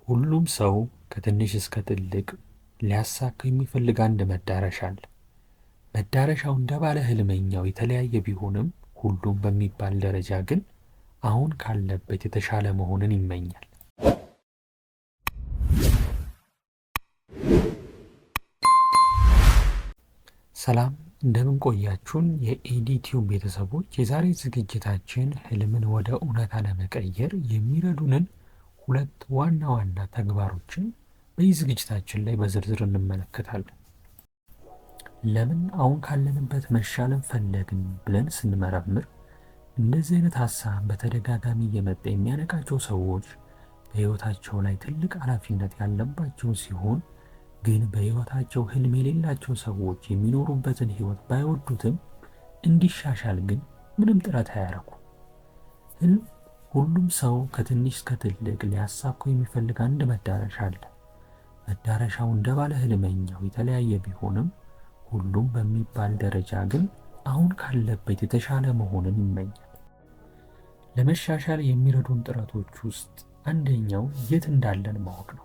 ሁሉም ሰው ከትንሽ እስከ ትልቅ ሊያሳካው የሚፈልግ አንድ መዳረሻ አለ። መዳረሻው እንደ ባለ ህልመኛው የተለያየ ቢሆንም ሁሉም በሚባል ደረጃ ግን አሁን ካለበት የተሻለ መሆንን ይመኛል። ሰላም፣ እንደምን ቆያችሁን? የኤዲቲዩብ ቤተሰቦች፣ የዛሬ ዝግጅታችን ህልምን ወደ እውነታ ለመቀየር የሚረዱንን ሁለት ዋና ዋና ተግባሮችን በዚህ ዝግጅታችን ላይ በዝርዝር እንመለከታለን። ለምን አሁን ካለንበት መሻለን ፈለግን ብለን ስንመረምር፣ እንደዚህ አይነት ሀሳብ በተደጋጋሚ እየመጣ የሚያነቃቸው ሰዎች በህይወታቸው ላይ ትልቅ ኃላፊነት ያለባቸው ሲሆን፣ ግን በህይወታቸው ህልም የሌላቸው ሰዎች የሚኖሩበትን ህይወት ባይወዱትም እንዲሻሻል ግን ምንም ጥረት አያደርጉ። ህልም ሁሉም ሰው ከትንሽ እስከ ትልቅ ሊያሳካው የሚፈልግ አንድ መዳረሻ አለ። መዳረሻው እንደ ባለ ህልመኛው የተለያየ ቢሆንም ሁሉም በሚባል ደረጃ ግን አሁን ካለበት የተሻለ መሆንን ይመኛል። ለመሻሻል የሚረዱን ጥረቶች ውስጥ አንደኛው የት እንዳለን ማወቅ ነው።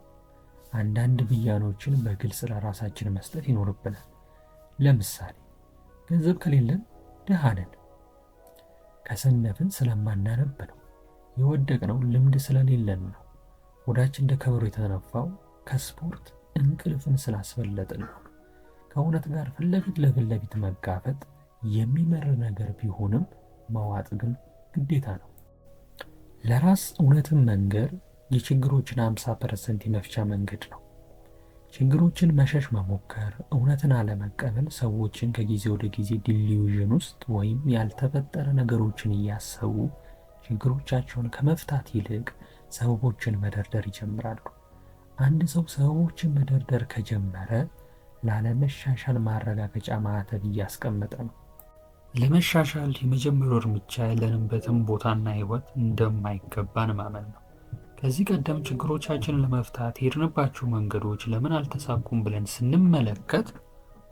አንዳንድ ብያኖችን በግልጽ ለራሳችን መስጠት ይኖርብናል። ለምሳሌ ገንዘብ ከሌለን ድሃ ነን። ከሰነፍን ስለማናነብ ነው። የወደቅነው ልምድ ስለሌለን ነው። ሆዳችን እንደ ከበሮ የተነፋው ከስፖርት እንቅልፍን ስላስበለጥን ነው። ከእውነት ጋር ፊት ለፊት ለፊት ለፊት መጋፈጥ የሚመር ነገር ቢሆንም መዋጥ ግን ግዴታ ነው። ለራስ እውነትን መንገር የችግሮችን 50% የመፍቻ መንገድ ነው። ችግሮችን መሸሽ መሞከር፣ እውነትን አለመቀበል ሰዎችን ከጊዜ ወደ ጊዜ delusion ውስጥ ወይም ያልተፈጠረ ነገሮችን እያሰቡ ችግሮቻቸውን ከመፍታት ይልቅ ሰበቦችን መደርደር ይጀምራሉ። አንድ ሰው ሰበቦችን መደርደር ከጀመረ ላለመሻሻል ማረጋገጫ ማዕተብ እያስቀመጠ ነው። ለመሻሻል የመጀመሪያው እርምጃ ያለንበትን ቦታና ህይወት እንደማይገባን ማመን ነው። ከዚህ ቀደም ችግሮቻችንን ለመፍታት የሄድንባቸው መንገዶች ለምን አልተሳኩም ብለን ስንመለከት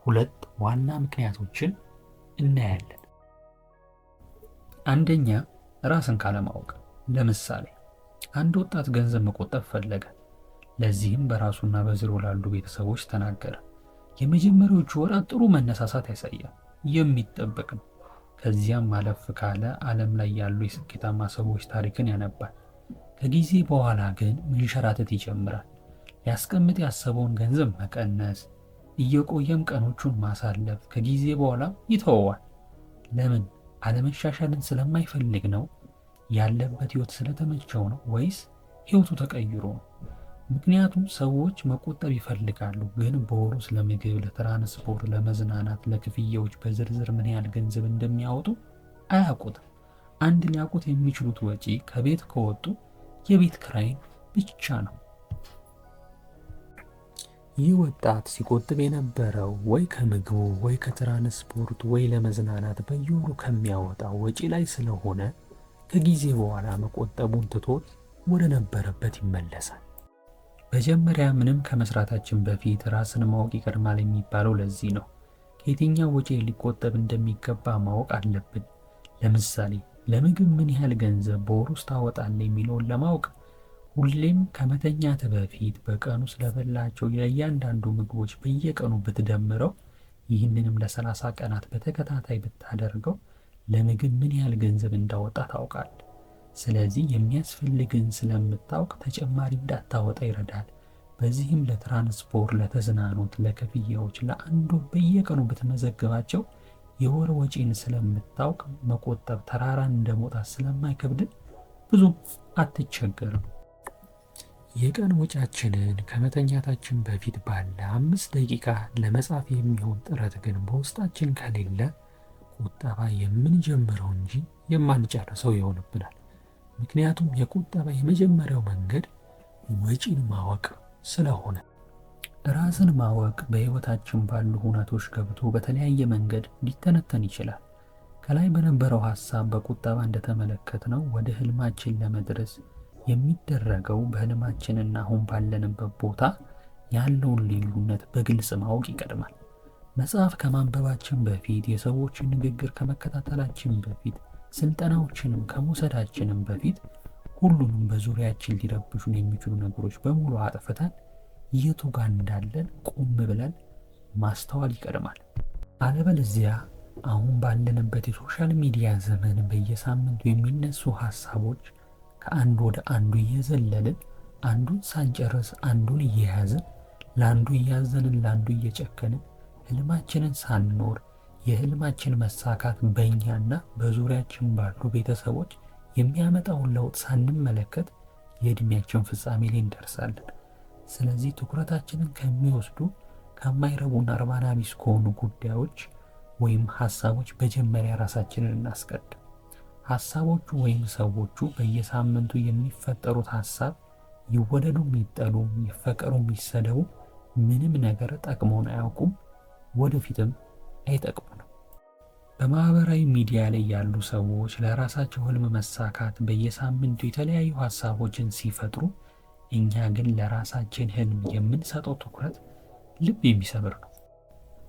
ሁለት ዋና ምክንያቶችን እናያለን። አንደኛ፣ ራስን ካለማወቅ። ለምሳሌ አንድ ወጣት ገንዘብ መቆጠብ ፈለገ። ለዚህም በራሱና በዙሪያው ላሉ ቤተሰቦች ተናገረ። የመጀመሪያዎቹ ወራት ጥሩ መነሳሳት ያሳያል፣ የሚጠበቅ ነው። ከዚያም አለፍ ካለ ዓለም ላይ ያሉ የስኬታማ ሰዎች ታሪክን ያነባል። ከጊዜ በኋላ ግን መንሸራተት ይጀምራል። ሊያስቀምጥ ያሰበውን ገንዘብ መቀነስ፣ እየቆየም ቀኖቹን ማሳለፍ፣ ከጊዜ በኋላ ይተወዋል። ለምን? አለመሻሻልን ስለማይፈልግ ነው? ያለበት ህይወት ስለተመቸው ነው? ወይስ ህይወቱ ተቀይሮ ነው? ምክንያቱም ሰዎች መቆጠብ ይፈልጋሉ፣ ግን በወሩ ለምግብ፣ ለትራንስፖርት፣ ለመዝናናት፣ ለክፍያዎች በዝርዝር ምን ያህል ገንዘብ እንደሚያወጡ አያውቁትም። አንድ ሊያውቁት የሚችሉት ወጪ ከቤት ከወጡ የቤት ክራይን ብቻ ነው። ይህ ወጣት ሲቆጥብ የነበረው ወይ ከምግቡ ወይ ከትራንስፖርት ወይ ለመዝናናት በየወሩ ከሚያወጣው ወጪ ላይ ስለሆነ ከጊዜ በኋላ መቆጠቡን ትቶት ወደ ነበረበት ይመለሳል። መጀመሪያ ምንም ከመስራታችን በፊት ራስን ማወቅ ይቀድማል የሚባለው ለዚህ ነው። ከየትኛው ወጪ ሊቆጠብ እንደሚገባ ማወቅ አለብን። ለምሳሌ ለምግብ ምን ያህል ገንዘብ በወር ውስጥ ታወጣለህ የሚለውን ለማወቅ ሁሌም ከመተኛት በፊት በቀኑ ስለበላቸው ለእያንዳንዱ ምግቦች በየቀኑ ብትደምረው፣ ይህንንም ለ30 ቀናት በተከታታይ ብታደርገው ለምግብ ምን ያህል ገንዘብ እንዳወጣ ታውቃለህ። ስለዚህ የሚያስፈልግን ስለምታውቅ ተጨማሪ እንዳታወጣ ይረዳል። በዚህም ለትራንስፖርት፣ ለተዝናኖት፣ ለክፍያዎች ለአንድ ወር በየቀኑ ብትመዘግባቸው የወር ወጪን ስለምታውቅ መቆጠብ ተራራን እንደመውጣት ስለማይከብድ ብዙም አትቸገርም። የቀን ወጪያችንን ከመተኛታችን በፊት ባለ 5 ደቂቃ ለመጻፍ የሚሆን ጥረት ግን በውስጣችን ከሌለ ቁጠባ የምንጀምረው እንጂ የማንጨርሰው ይሆንብናል። ምክንያቱም የቁጠባ የመጀመሪያው መንገድ ወጪን ማወቅ ስለሆነ። ራስን ማወቅ በሕይወታችን ባሉ ሁነቶች ገብቶ በተለያየ መንገድ ሊተነተን ይችላል። ከላይ በነበረው ሀሳብ በቁጠባ እንደተመለከትነው ወደ ህልማችን ለመድረስ የሚደረገው በህልማችንና አሁን ባለንበት ቦታ ያለውን ልዩነት በግልጽ ማወቅ ይቀድማል። መጽሐፍ ከማንበባችን በፊት፣ የሰዎችን ንግግር ከመከታተላችን በፊት፣ ስልጠናዎችንም ከመውሰዳችንም በፊት ሁሉንም በዙሪያችን ሊረብሹን የሚችሉ ነገሮች በሙሉ አጥፍተን የቱ ጋር እንዳለን ቆም ብለን ማስተዋል ይቀድማል። አለበለዚያ አሁን ባለንበት የ social media ዘመን በየሳምንቱ የሚነሱ ሀሳቦች ከአንዱ ወደ አንዱ እየዘለልን፣ አንዱን ሳንጨርስ አንዱን እየያዝን፣ ለአንዱ እያዘንን ለአንዱ እየጨከንን፣ ህልማችንን ሳንኖር የህልማችን መሳካት በእኛና በዙሪያችን ባሉ ቤተሰቦች የሚያመጣውን ለውጥ ሳንመለከት የእድሜያችን ፍጻሜ ላይ እንደርሳለን። ስለዚህ ትኩረታችንን ከሚወስዱ፣ ከማይረቡና እርባና ቢስ ከሆኑ ጉዳዮች ወይም ሀሳቦች መጀመሪያ ራሳችንን እናስቀድም። ሀሳቦቹ ወይም ሰዎቹ በየሳምንቱ የሚፈጠሩት ሀሳብ ይወደዱም ይጠሉም፣ ይፈቀሩም ይሰደቡ ምንም ነገር ጠቅመውን አያውቁም፣ ወደፊትም አይጠቅሙንም። በማህበራዊ ሚዲያ ላይ ያሉ ሰዎች ለራሳቸው ህልም መሳካት በየሳምንቱ የተለያዩ ሀሳቦችን ሲፈጥሩ፣ እኛ ግን ለራሳችን ህልም የምንሰጠው ትኩረት ልብ የሚሰብር ነው።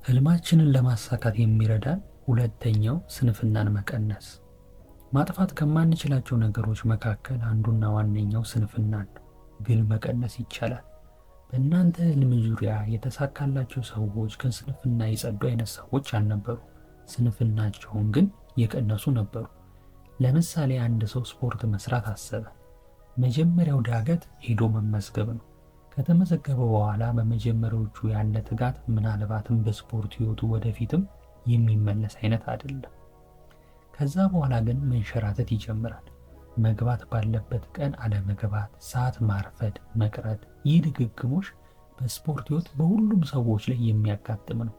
ህልማችንን ለማሳካት የሚረዳን ሁለተኛው ስንፍናን መቀነስ። ማጥፋት ከማንችላቸው ነገሮች መካከል አንዱና ዋነኛው ስንፍናን ነው፣ ግን መቀነስ ይቻላል። በእናንተ ህልም ዙሪያ የተሳካላቸው ሰዎች ከስንፍና የጸዱ አይነት ሰዎች አልነበሩ። ስንፍናቸውን ግን የቀነሱ ነበሩ። ለምሳሌ አንድ ሰው ስፖርት መስራት አሰበ። መጀመሪያው ዳገት ሄዶ መመዝገብ ነው። ከተመዘገበ በኋላ በመጀመሪያዎቹ ያለ ትጋት ምናልባትም በስፖርት ህይወቱ ወደፊትም የሚመለስ አይነት አይደለም። ከዛ በኋላ ግን መንሸራተት ይጀምራል። መግባት ባለበት ቀን አለመግባት፣ ሰዓት ማርፈድ፣ መቅረት። ይህ ድግግሞሽ በስፖርት ህይወት በሁሉም ሰዎች ላይ የሚያጋጥም ነው።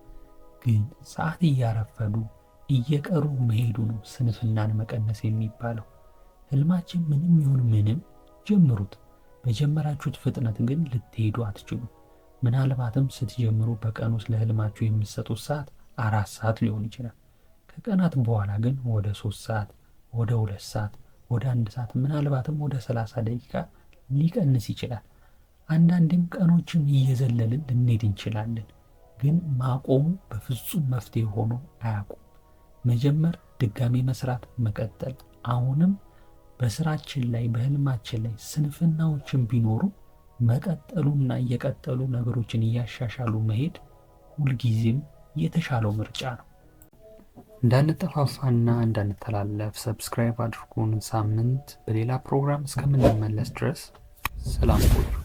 ግን ሰዓት እያረፈዱ እየቀሩ መሄዱ ነው ስንፍናን መቀነስ የሚባለው። ህልማችን ምንም ይሁን ምንም ጀምሩት። በጀመራችሁት ፍጥነት ግን ልትሄዱ አትችሉም። ምናልባትም ስትጀምሩ በቀን ውስጥ ለህልማችሁ የምትሰጡት ሰዓት 4 ሰዓት ሊሆን ይችላል። ከቀናት በኋላ ግን ወደ 3 ሰዓት፣ ወደ 2 ሰዓት፣ ወደ 1 ሰዓት፣ ምናልባትም ወደ 30 ደቂቃ ሊቀንስ ይችላል። አንዳንዴም ቀኖችን እየዘለልን ልንሄድ እንችላለን። ግን ማቆሙ በፍጹም መፍትሄ ሆኖ አያውቁም። መጀመር፣ ድጋሚ መስራት፣ መቀጠል። አሁንም በስራችን ላይ፣ በህልማችን ላይ ስንፍናዎችን ቢኖሩ መቀጠሉና እየቀጠሉ ነገሮችን እያሻሻሉ መሄድ ሁልጊዜም የተሻለው ምርጫ ነው። እንዳንጠፋፋና እንዳንተላለፍ subscribe አድርጉን። ሳምንት በሌላ ፕሮግራም እስከምንመለስ ድረስ ሰላም ቆዩ።